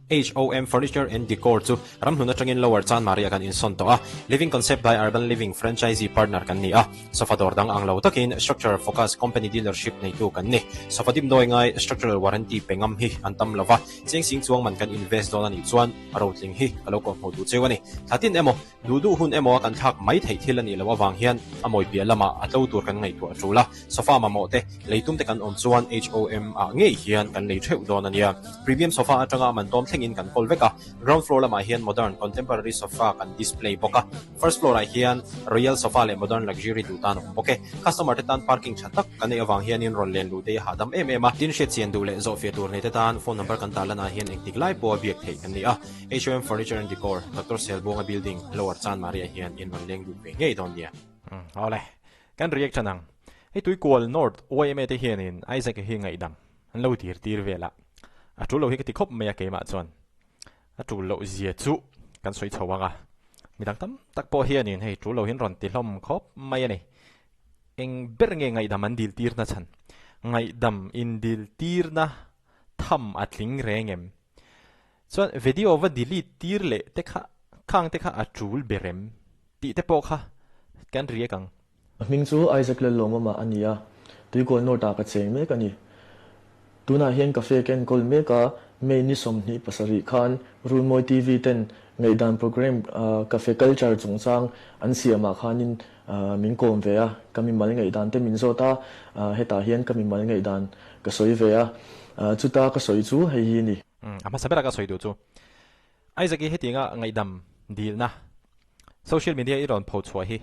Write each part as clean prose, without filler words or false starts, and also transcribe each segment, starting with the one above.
HOM Furniture and Decor chu ramhlun atangin Lower Chanmari ah kan insawn tawh a, Living Concept by Urban Living franchisee partner kan ni a, sofa dawr dang ang lo takin Structure Focus Company dealership neitu kan ni. Sofa dimdawi ngai structural warranty pe ngam hi an tam lo va, cheng sing chuang man kan invest dawn a nih chuan a rotling hi ka lo kawhhmuh duh cheu a ni. Thla tin emaw, duh duh hun emaw a kan thlak mai theih thil a nih loh avang hian a mawi piah lamah a tlo tur kan ngaihtuah a tul a, sofa mamawh te, lei tum te kan awm chuan HOM ah ngei hian kan lei theuh dawn a nia. Premium sofa atanga man tawm thlengin kan kawl vek a, ground floor lamah hian modern contemporary sofa kan display bawk a, first floor ah hian royal sofa leh modern luxury duh tan a awm bawk e. Customer te tan parking tha tak kan neih avang hianin rawn len luh te hi a hahdam em em a. Tin hriatchian duh leh zawhfiah tur nei te tan phone number kan tarlan ah hian engtik lai pawha biak theih kan ni a. HOM Furniture and Decor, Doctor Selbuanga Building, Lower Chanmari ah hian in rawn leng duh ve ngei dawn nia. Awle, kan reaction ang. Hei Tuikual North yma te hianin Isaac hi ngaihdam an lo tir tir vel a, a tul lo hi ka ti khawp mai a keimah chuan. A tul loh zia chu kan sawi chho ang a, midang tam tak pawh hianin hei tul lo hi an rawn ti hlawm khawp mai a ni. Eng ber nge ngaihdam an dil tirna chhan? Ngaihdam in dil tirna tham a tling reng em? Chuan video va delete tir leh te kha khang te kha a tul ber em tih te pawh kha kan riak ang. A hming chu Isaac Lallawmawma a ni a, Tuikawl North ah ka cheng mek a ni. Tunah hian cafe ka enkawl mek a, May ni 27 khan Runmawi TV ten ngaihdan programme Cafe Culture chungchang an siamah khanin min kawm ve a, ka mimal ngaihdan te min zawt a, hetah hian ka mimal ngaihdan ka sawi ve a, chuta ka sawi chu hei hi a ni. A hmasa bera ka sawi duh chu Isaac hi hetianga ngaihdam dilna social media i rawn pho chhuah hi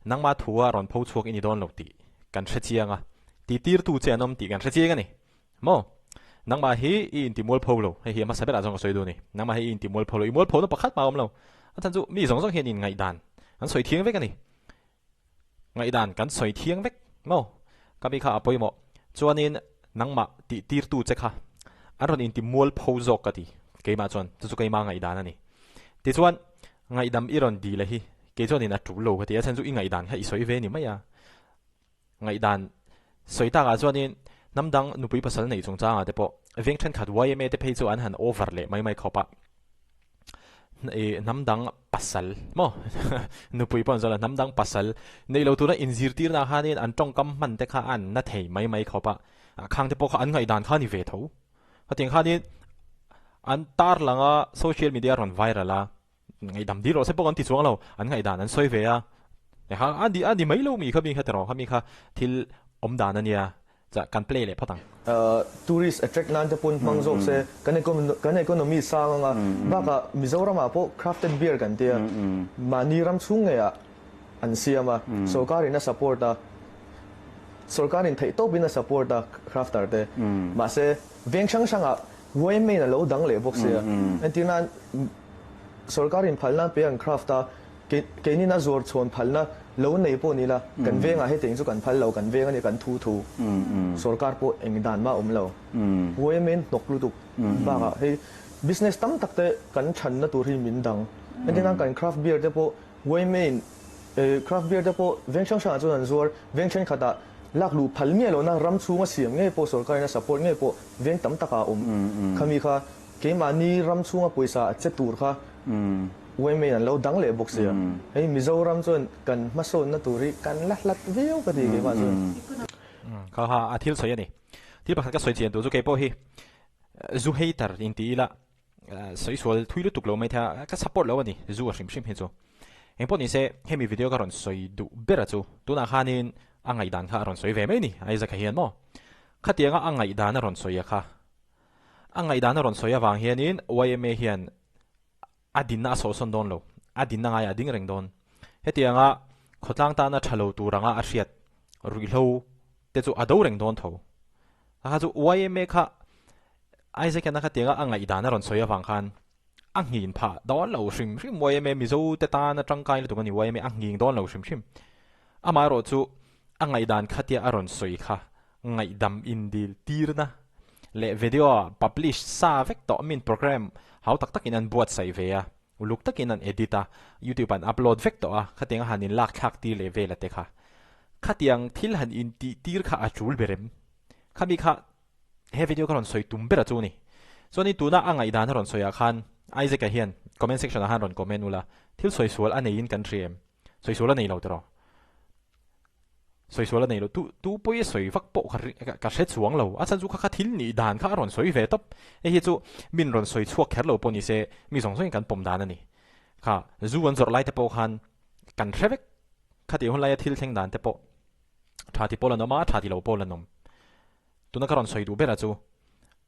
nangma thua rawn pho chhuak i ni dawn lo tih kan hre chiang a, ti tirtu che an awm tih kan hre chiang a ni maw? Nangmah hi i inti mualpho lo, hei hi a hmasa berah chuan ka sawi duh a ni, nangmah hi i inti mualpho lo, i mualpho na pakhat mah a awm lo, a chhan chu mi zawng zawng hian in ngaihdan an sawi thiang vek a ni. Ngaihdan kan sawi thiang vek maw? Ka mi kha a pawimawh. Chuanin nangmah tih tirtu che kha an rawn inti mualpho zawk ka ti keimah chuan chu chu keimah ngaihdan a ni. Tichuan ngaihdam i rawn dil a hi kei chuanin a tul lo ka ti a chhan chu i ngaihdan kha i sawi ve ni mai a. Ngaihdan sawi takah chuanin hnam dang nupui pasal neih chungchangah te pawh veng thenkhat yma te phei chu an han over leh mai mai khawp a. Hnam dang pasal maw nupui pawh an zawh la hnam dang pasal neih lo tura inzirtirna ah khanin an tawngkam hman te kha an na thei mai mai khawp a, khang te pawh kha an ngaihdan kha a ni ve tho. Khatiang khanin an tarlang a social media a rawn viral a, ngaihdam dil rawh se pawh an ti chuang lo, an ngaihdan an sawi ve a, a ni a ni mai lo mi kha mi kha tiraw kha mi kha thil awm dan a nia. Chah kan play leh phawt ang. Tourist attract nan te pawn hmang zawk se kan kan economy sang anga bakah Mizoram ah pawh crafted beer kan tia mahni ram chhung ngei ah an siam a sorkar in a support a sorkar in theih tawp in a support a crafter te mahse veng hrang hrang ah yma in a lo dang leh bawk sia entir nan sorkar in phalna pe an craft a Keinin a zuar chhawn phalna lo nei pawh ni la, kan vengah hetiang chu kan phal lo, kan veng a ni, kan thu thu. Sorkar pawh eng dan mah a awm lo. Yma hnawk lutuk bakah hei business tam tak te kan chhanna tur hi min dang. Entirnan kan craft beer te pawh yma in craft beer te pawh veng hrang hrangah chuan an zuar, veng thenkhatah lak luh phal miah lohna ram chhunga siam ngei pawh sorkarin a support ngei pawh veng tam takah a awm. Khami kha Keimahni ram chhunga pawisa a che tur kha yma in an lo dang leh bawk sia. Hei Mizoram chuan kan hmasawnna tur hi kan la hlat viau ka ti keimah chuan. Kha kha a thil sawi a ni. Thil pakhat ka sawi chian tur chu keipawh hi zu hater in ti ila sawi sual thui lutuk lo mai thei a, ka support lo a ni zu a hrim hrim hi chu. Engpawh ni se hemi video ka rawn sawi duh ber a chu tunah khanin a ngaihdan kha a rawn sawi ve mai ni Isaac-a hian maw. Khatianga a ngaihdan a rawn sawi a kha. A ngaihdan a rawn sawi avang hianin yma hian a dinna a sawhsawn dawn lo, a dinna ngaiah a ding reng dawn. Hetianga khawtlang tana tha lo tur anga a hriat ruihhlo te chu a do reng dawn tho. A kha chu yma kha Isaac hian a khatianga a ngaihdan a rawn sawi avang khan a nghin phah dawn lo hrim hrim yma Mizo te tana tangkai lutuk a ni yma a nghing dawn lo hrim hrim. Amaherawh chu a ngaihdan khatia a rawn sawi kha ngaihdam indil tirna leh video ah publish sa vek tawh min program hau tak takin an buatsaih ve a, uluk takin an edit a, youtube ah an upload vek tawh a, khatiang a han in lak thlak tir leh vel a te kha. Khatiang thil han intih tir kha a tul ber em? Khami kha he video ka rawn sawi tum ber a chu ni. Chuanin tuna a ngaihdan a rawn sawiah khan Isaac-a hian comment section-ah khan rawn comment ula, thil sawi sual a neiin kan hria em? Sawi sual a nei lo tiraw? Sawi sual a nei lo. Tu tu pawh i sawi vak pawh ka ka hre chuang lo. A chhan chu kha kha thil nih dan kha a rawn sawi ve tawp. Hei hi chu min rawn sawi chhuak kher lo pawh ni se mi zawng zawngin kan pawm dan a ni. Kha zu an zawrh lai te pawh khan kan hre vek. Khatih hun laia thil thleng dan te pawh tha ti pawl an awm a, tha ti lo pawl an awm. Tuna ka rawn sawi duh ber a chu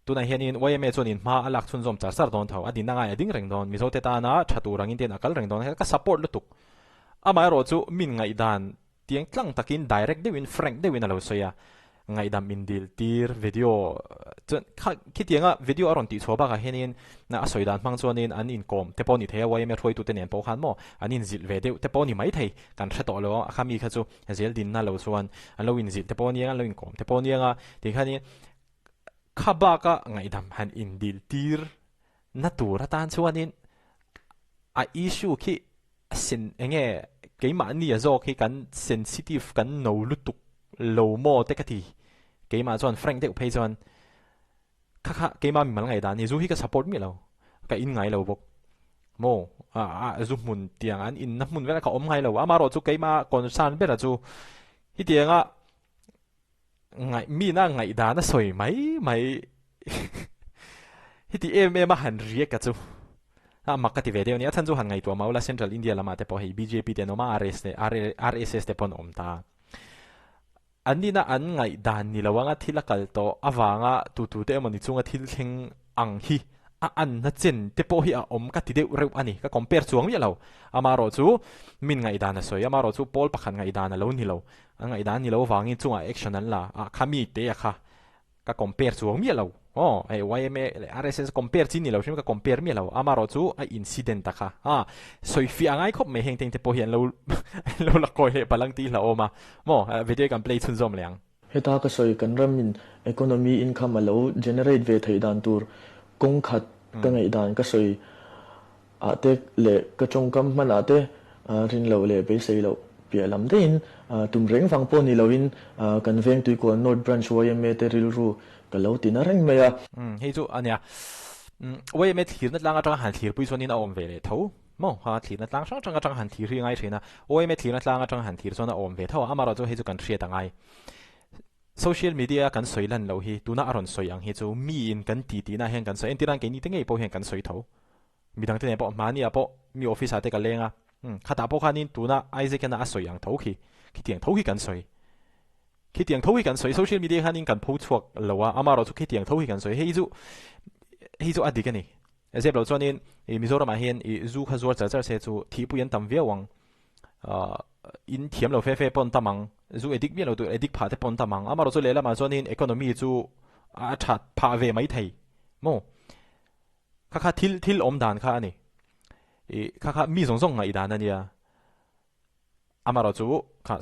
tunah hianin yma chuanin hma a lak chhunzawm char char dawn tho, a dinna ngai a ding reng dawn, Mizote tana tha tur angin ten a kal reng dawn, ka support lutuk. Amaherawh chu min ngaihdan tiang tlang takin direct deuhin frank deuhin a lo sawi a, ngaihdam indil tir video chuan kha khitianga video a rawn tih chhuah bakah hianin a sawi dan hmang chuanin an inkawm te pawh a ni thei a, yma hruaitute nen pawh khan maw an inzilh ve deuh te pawh a ni maithei, kan hre tawh lo a, khami kha chu zel dinna lo chuan an lo inzilh te pawh a nia, an lo inkawm te pawh a nia nga tikhanin kha baka ngaihdam han indil tir na tur atan chuanin a issue khi sen enge keimahni a zawk hi kan sensitive kan no lutuk lo maw te ka ti keimah chuan frank deuh phei chuan kha kha keimah mimal ngaihdan hi zu hi ka support miah lo ka in ngai lo bawk maw a a zu hmun tiang an inna hmun vela ka awm ngai lo amaherawh chu keimah concern bera chu hetianga Ngaih mina ngaihdan a sawi mai mai hiti em em a han riak a chu a mak ka ti ve deuh a ni. A chhan chu han ngaihtuah mah ula Central India lamah te pawh hei bjp te an awm a, RS te RSS te pawh an awm ta. An nina an ngaihdan ni lo anga thil a kal tawh avanga tutute emaw ni chunga thil thleng ang hi a anna chen te pawh hi a awm ka ti deuh reuh a ni. Ka compare chuang miah lo. Amaherawh chu min ngaihdan a sawi. Amaherawh chu pawl pakhat ngaihdan a lo ni lo. A ngaihdan ni lo avangin chungah action an la a, kha mi te a kha ka compare chuang miah lo. Aw, hei yma leh RSS compare chi ni lo hrim ka compare miah lo. Amaherawh chu a incident a kha. A, sawi fiah a ngai khawp mai heng teng te pawh hi an lo an lo la kawi leh palh ang tih hlauhawm a. Maw, video hi kan play chhunzawm leh ang. Heta ka sawi kan ramin economy income a lo generate ve theih dan tur kawng khat ka ngaihdan ka sawi ah te leh ka tawngkam hman ah te rin loh leh beisei loh piah lam daihin tum reng vang pawh ni loin kan veng Tuikual North Branch yma te rilru ka lo ti na reng mai a. Hei chu a nia. Yma thlirna tlang atanga han thlirpui chuanin a awm ve leh tho. Maw? Ha thlirna tlang hrang hrang atanga han thlir hi a ngai thin a, OMA thlirna tlang atanga han thlir chuan a awm ve tho a, amaherawh chu hei chu kan hriat a ngai. Social media a kan sawi lan loh hi tuna a rawn sawi ang hi chu miin kan ti tihna hian kan sawi, entirnan keini te ngei pawh hian kan sawi tho. Midang te nen pawh hmani ah pawh mi office ah te ka leng a, umm khatah pawh khanin tuna Isaac hian a sawi ang tho khi, khitiang tho hi kan sawi. Khitiang tho hi kan sawi, social media khanin kan pho chhuak lo a, amaherawh chu khitiang tho hi kan sawi, hei chu hei chu a dik a ni. Zep loh chuanin i Mizoramah hian i zu kha zuar char char se chu thihpui an tam viau ang. In thiam lo fe fe pawh an tam ang. Zu addict miah lo tur addict phah te pawh an tam ang. Amaherawh chu lehlamah chuanin economy chu a that phah ve mai thei maw? Kha kha thil thil awm dan kha a ni. I kha kha mi zawng zawng ngaihdan a nia. Amaherawh chu kha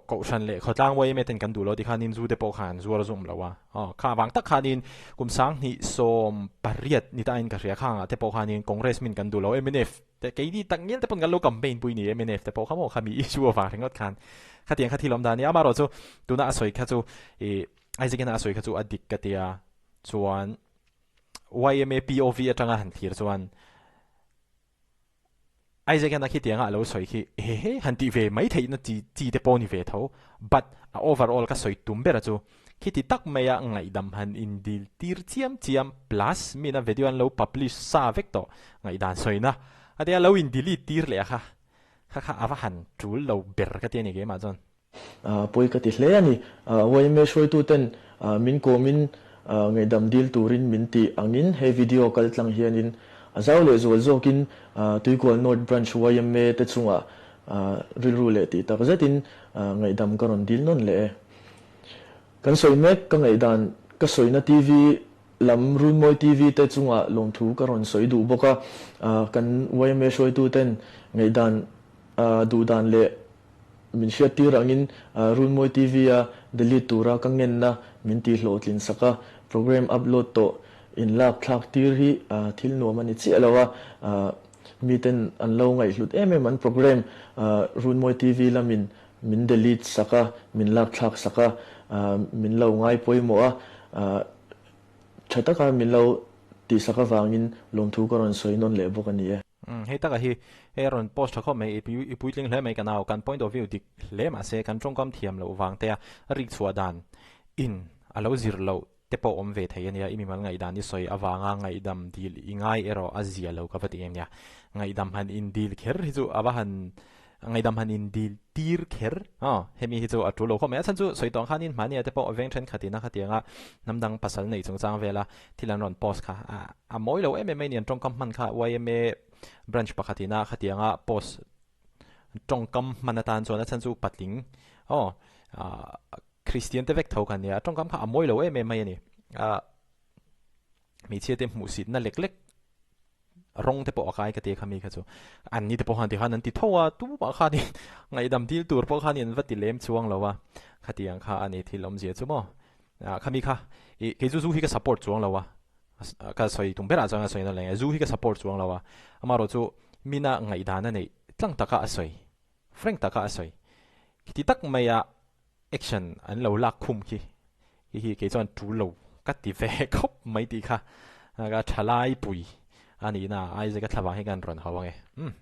kohhran leh khawtlang yma ten kan duh lo tikhanin zu te pawh khan zuar a zum lo a. Aw, kha avang tak khanin kum 2018 ni tain ka hria khangah te pawh khanin Congress min kan duh lo mnf te keini tak ngial te pawn kan lo campaign pui ni mnf te pawh kha maw khami issue avang ringawt khan khatiang kha thil awm dan a ni. Amaherawh chu tuna a sawi kha chu ih Isaac hian a sawi kha chu a dik ka tia chuan yma POV atanga han thlir chuan Isaac hian a khitianga a lo sawi khi hehe han tih ve mai theihna chi chi te pawh ni ve tho but a overall ka sawi tum ber a chu khiti tak maia ngaihdam han indil tir chiam chiam plus mina video an lo publish sa vek tawh ngaihdan sawina a tia lo in delete tir leh a kha kha kha a va han tul lo ber ka ti a ni keimah chuan. Pawi ka ti hle a ni. Yma hruaituten min kawmin ngaihdam dil turin min tih angin he video kal tlang hianin a zau leh zual zawkin Tuikual North Branch yma te chungah rilru leh tih tak zetin ngaihdam ka rawn dil nawn leh e. Kan sawi mek ka ngaihdan ka sawina TV lam Runmawi TV te chungah lawmthu ka rawn sawi duh bawk a, kan yma hruaituten ngaihdan duhdan leh Min hriattir angin Runmawi TV a delete tura ka ngenna min tih hlawhtlin sak a, program upload tawh in lak thlak tir hi thil nuam a ni chiah lo a, miten an lo ngaihhlut em em an program Runmawi TV lamin min delete sak a, min lak thlak sak a, min lo ngai pawimawh a, tha taka min lo. tihsak avangin lawmthu ka rawn sawi nawn leh bawk a ni e. Umm hei taka hi hei a rawn post tha khawp mai i puitling hle mai ka nau kan point of view dik hle mahse kan tawngkam thiam loh vang te a rik chhuah dan in a lo zir loh te pawh awm ve thei a nia i mimal ngaihdan i sawi avanga ngaihdam dil i ngai erawh a zia lo ka va ti em nia ngaihdam han in dil kher hi chu a va han Ngaihdam han in dil tir kher aw, hemi hi chu a tul lo khawp mai. A chhan chu sawi tawh ang khanin mahnia te pawh veng thenkhatin a khatianga hnam dang pasal neih chungchang vela thil an rawn post kha a mawi lo em em mai ni an tawngkam hman kha yma branch pakhatin a khatianga post tawngkam hman atan chuan a chhan chu patling aw Kristian te vek tho kha nia tawngkam kha a mawi lo em em mai a ni. Hmeichhia te hmuhsitna lek lek rawng te pawh a kai ka ti a khami kha chu. An ni te pawh khan ti khan an ti tho a, tumah khanin ngaihdam dil tur pawh khanin an va ti lem chuang lo a, khatiang kha a ni thil awmzia chu maw. Khami kha ih kei chu zu hi ka support chuang lo a, ka sawi tum berah chuan ka sawi na leng e, zu hi ka support chuang lo a, amaherawh chu mina ngaihdan a neih tlang taka a sawi, frank taka a sawi, khiti tak maia Action an lo lak khum khi hi hi kei chuan tul lo ka ti ve khawp mai tih kha ka thalai pui a nih na Isaac-a thlavang hi kan rawn hau ange umm.